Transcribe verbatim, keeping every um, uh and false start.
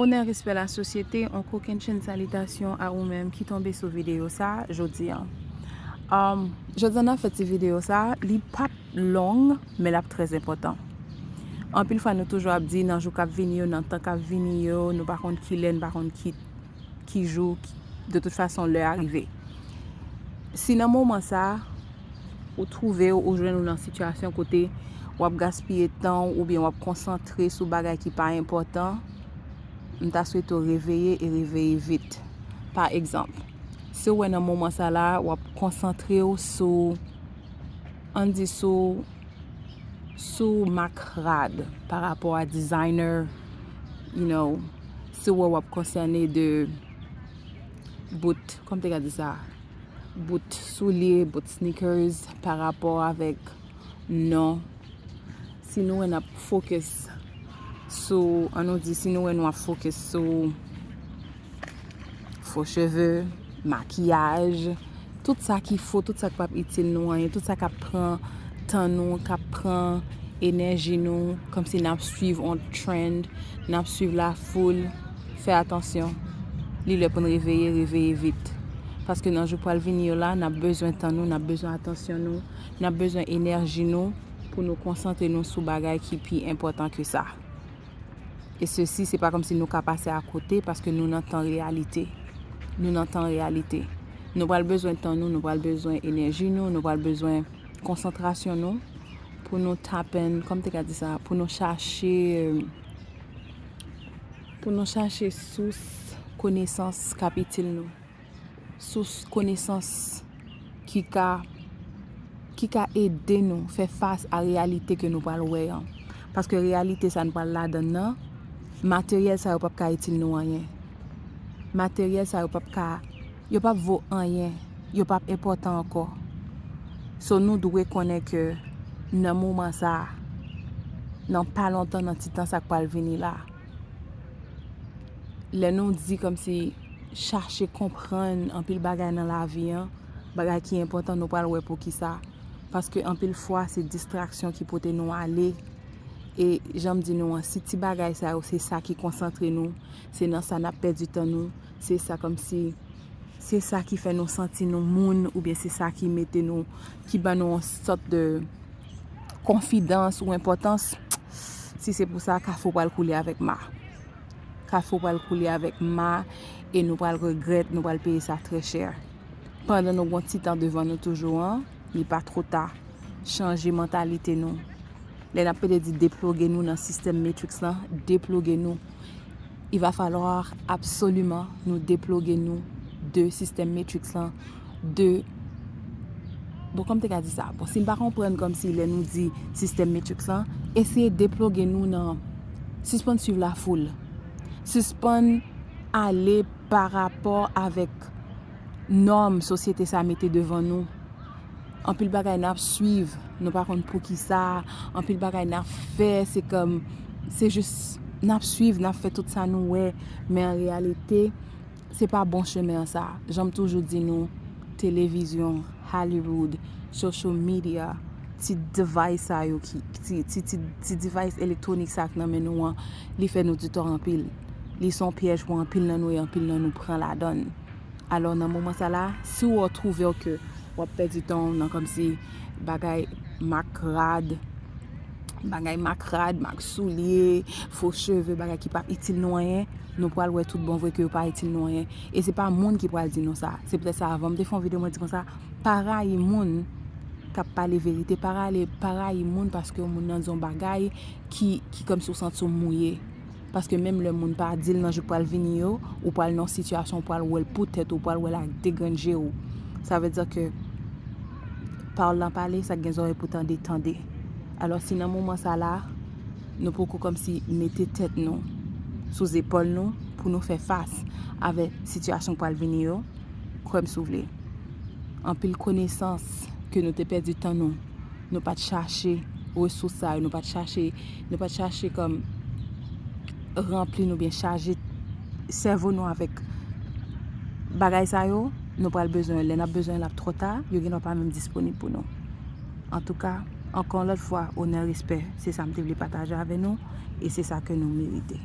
Onè, respè, lasosyete, yon kokennchenn salitasyon a ou menm ki tonbe sou videyo sa a jodi a. Um, jodi a n ap fè ti videyo sa a, li p ap long, men l ap trè enpòtan. Anpil fwa nou toujou ap di nan jou k ap vini yo, nan tan k ap vini yo, nou pa konn kilè, nou pa konn ki, ki jou, ki, de tout fason lè a rive. Si nan moman sa a, ou twouve w, ou jwenn ou nan sitiyasyon kote w ap gaspiye tan w oubyen w ap konsantre sou bagay ki pa enpòtan, m ta swete w reveye e reveye vit. Pa egzanp, si w wè nan moman sa la, w ap konsantre w sou, ann di sou, sou mak rad pa rapò a designer, you know, si w wè w ap konsène de bout, kòman m te ka di sa? Bout soulye, bout sneakers pa rapò avèk non. Si nou wè n ap focus sou, ann nou di, si nou wè nou ap focus sou fo cheve, makiyaj, tout sa ki fo, tout sa k p ap itil nou anyen, tout sa k ap pran tan nou, k ap pran enèji nou, kòmsi n ap swiv on trend, n ap swiv lafoul, fè atansyon. Li lè pou n reveye, reveye vit. Paske nan jou pral vini yo la, n ap bezwen tan nou, n ap bezwen atansyon nou, n ap bezwen enèji nou pou nou konsantre nou sou bagay ki pi enpòtan ke sa. E sesi, se pa kòmsi nou ka pase akote, paske nou nan tan reyalite. Nou nan tan reyalite. Nou pral bezwen tan nou, nou pral bezwen enèji nou, nou pral bezwen konsantrasyon nou pou nou tap in, kòman m te ka di sa, pou nou chache, pou nou chache sous konesans k ap itil nou. Sous konesans ki ka, ki ka ede nou fè fas a reyalite ke nou pral wè an. Paske reyalite sa nou pral ladan l nan, materyèl sa yo p ap ka itil nou anyen. Materyèl sa yo p ap ka, yo p ap vo anyen, yo p ap enpòtan ankò. So, nou dwe konnen ke nan moman sa a, nan pa lontan, nan ti tan sa k pral vini la, lè nou di kòmsi chache konprann anpil bagay nan lavi an, bagay ki enpòtan, nou pral wè poukisa. Paske anpil fwa, se distraksyon ki pote nou ale. E jan m di nou an, si ti bagay sa yo, se sa ki konsantre nou, se nan sa n ap pèdi tan nou, se sa kòmsi, se sa ki fè nou santi nou moun, oubyen se sa ki mete nou, ki ban nou yon sòt de konfidans ou enpòtans, si se pou sa, kafou pral koule avèk ma. Kafou pral koule avèk ma, e nou pral regrèt, nou pral peye sa trè chè. Pandan nou gon ti tan devan nou toujou an, li pa twò ta. Chanje mantalite nou. Lè n ap pede di deploge nou nan sistèm Matrix lan, deploge nou. Il va falloir absolument nou deploge nou de sistèm Matrix lan, de, bon, kòman m te ka di sa? Bon, si n pa konprann kòmsi lè nou di sistèm Matrix lan, eseye deploge nou nan, sispann swiv lafoul. Sispann ale pa rapò avèk nòm sosyete sa mete devan nou. Anpil bagay n ap swiv, nou pa konn poukisa. Anpil bagay n ap fè, se kòm, se jis, n ap swiv, n ap fè tout sa nou wè. Men an reyalite, se pa bon chemen an sa. Jan m toujou di nou, televizyon, Hollywood, social media, ti device sa yo ki, ti, ti, ti, ti device elektwonik sa k nan men nou an, li fè nou di tò anpil. Li se yon pyèj pou anpil nan nou e anpil nan nou pran ladan l. Alò, nan moman sa la, si w twouve w ke w ap pèdi tan w nan kòmsi bagay mak rad, bagay mak rad, mak soulye, fo cheve, bagay ki p ap itil nou anyen, nou pral wè tout bon vre ke yo pa itil nou anyen. E se pa moun ki pral di nou sa. Se poutèt sa, avan m te fè yon videyo, mwen di konsa, pa rayi moun k ap pale verite, pa rayi, pa rayi moun paske yon moun nan di yon bagay ki, ki kòmsi w santi w mouye. Paske menm lè moun pa di l nan jou k pral vini yo, ou pral nan yon sitiyasyon, ou pral wè l pou tèt ou, ou pral wè l ak de grenn je w. Sa vle di ke pawòl lan pale, sa k gen zòrèy pou tande, tande. Alò, si nan moman sa la, nou poko kòmsi mete tèt nou sou zepòl nou pou nou fè fas avèk sitiyasyon k pral vini yo, kwè m si w vle. Anpil konesans ke nou te pèdi tan nou, nou pa t chache resous sa yo, nou pa t chache, nou pa t chache kòm ranpli nou byen chaje sèvo nou avèk bagay sa yo, nou pral bezwen, lè n ap bezwen l ap twò ta, yo gendwa pa menm disponib pou nou. Antouka, ankò yon lòt fwa, onè, respè, se sa m te vle pataje avè nou, e se sa ke nou merite.